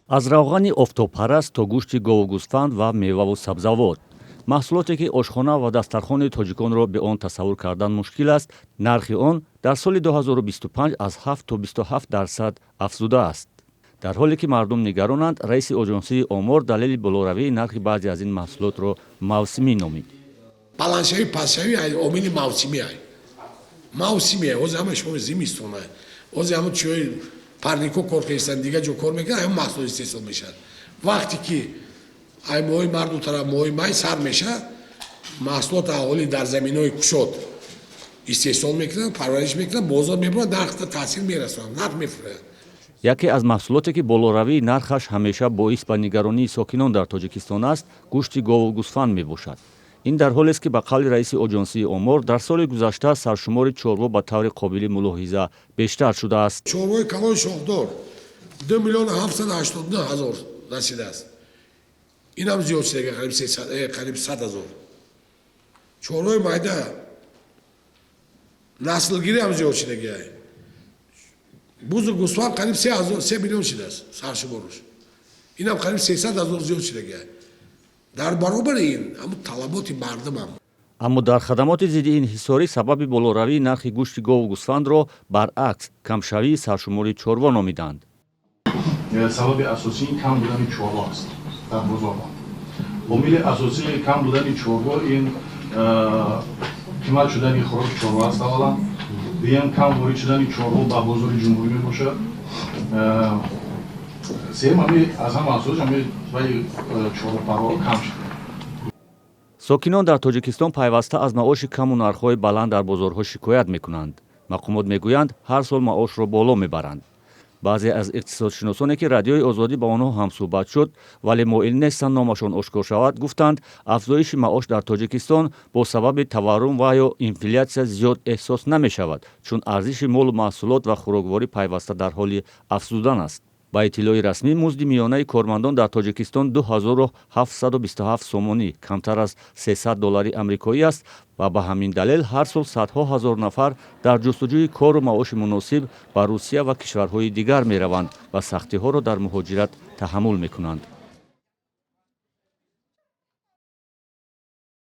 Аз равғани офтобпараст то гӯшти гову гӯсфанд ва меваву сабзавот, маҳсулоте ки ошхона ва дастархони тоҷиконро бе он тасаввур кардан мушкил аст, нархи он дар соли 2025 аз 7 то 27% афзудааст. Дар ҳоле ки мардум нигаронанд, раиси Оҷонсии омор далели болоравии нархи баъзе аз ин маҳсулотро мавсимӣ номид. Баландшавӣ, пастшавӣ омили мавсимӣ ай, мавсимӣ. Ҳозир ҳама шумо зимистон ай, ҳозир ҳама чиҳои парникҳо кор кардистанд, дигар ҷо кор мекунанд, ҳама маҳсулот истеҳсол мешавад. Вақте ки ай моҳи март тараф, моҳи май сар мешавад, маҳсулот аҳолӣ дар заминҳои кушод истеҳсол мекунанд, парвариш мекунанд, бозор мебуранд, нархта таъсир мерасонанд, нарх мефурӯянд. Яке аз маҳсулоте, ки болоравии нархаш ҳамеша боис ба нигаронии сокинон дар Тоҷикистон аст, гӯшти гову гӯсфанд мебошад. Ин дар ҳолест, ки ба қавли раиси Оҷонсии омор, дар соли гузашта саршумори чорво ба таври қобили мулоҳиза бештар шудааст. Чорвои калони шохдор 2 789 000 расидааст. Инам зиёд шуда, қариб 100 000. Чорвои майда наслгирӣ ҳам зиёд шудагиай. Бузу гӯсфанд қариб 3 миллион шудааст саршуморуш, инам қариб 300 000 зиёд шудагиай. Дар баробари ин ҳамун талаботи мардумам. Аммо дар хадамоти зидди инҳисорӣ сабаби болоравии нархи гӯшти гову гӯсфандро баръакс камшавии саршумори чорво номиданд. Сабаби асосии кам будани чорво аст дар бозорҳо. Омили асосии кам будани чорво ин қимат шудани хӯроки чорво аст аввалан, дуюм, кам ворид шудани чорво ба бозори ҷумҳурӣ мебошад, сеюм, ҳами аз ҳама асосиш ҳами ваи чорвопарварро кам шуд. Сокинон дар Тоҷикистон пайваста аз маоши каму нархҳои баланд дар бозорҳо шикоят мекунанд. Мақомот мегӯянд, ҳар сол маошро боло мебаранд. Баъзе аз иқтисодшиносоне, ки Радиои Озодӣ ба онҳо ҳамсӯҳбат шуд, вале моил нестанд номашон ошкор шавад, гуфтанд, афзоиши маош дар Тоҷикистон бо сабаби таваррум ва ё инфлятсия зиёд эҳсос намешавад, чун арзиши молу маҳсулот ва хӯрокворӣ пайваста дар ҳоли афзудан аст. Ба иттилои расмӣ, музди миёнаи кормандон дар Тоҷикистон 2727 сомонӣ, камтар аз 300 доллари амрикоӣ аст ва ба ҳамин далел ҳар сол садҳо ҳазор нафар дар ҷустуҷӯи кору маоши муносиб ба Русия ва кишварҳои дигар мераванд ва сахтиҳоро дар муҳоҷират таҳаммул мекунанд.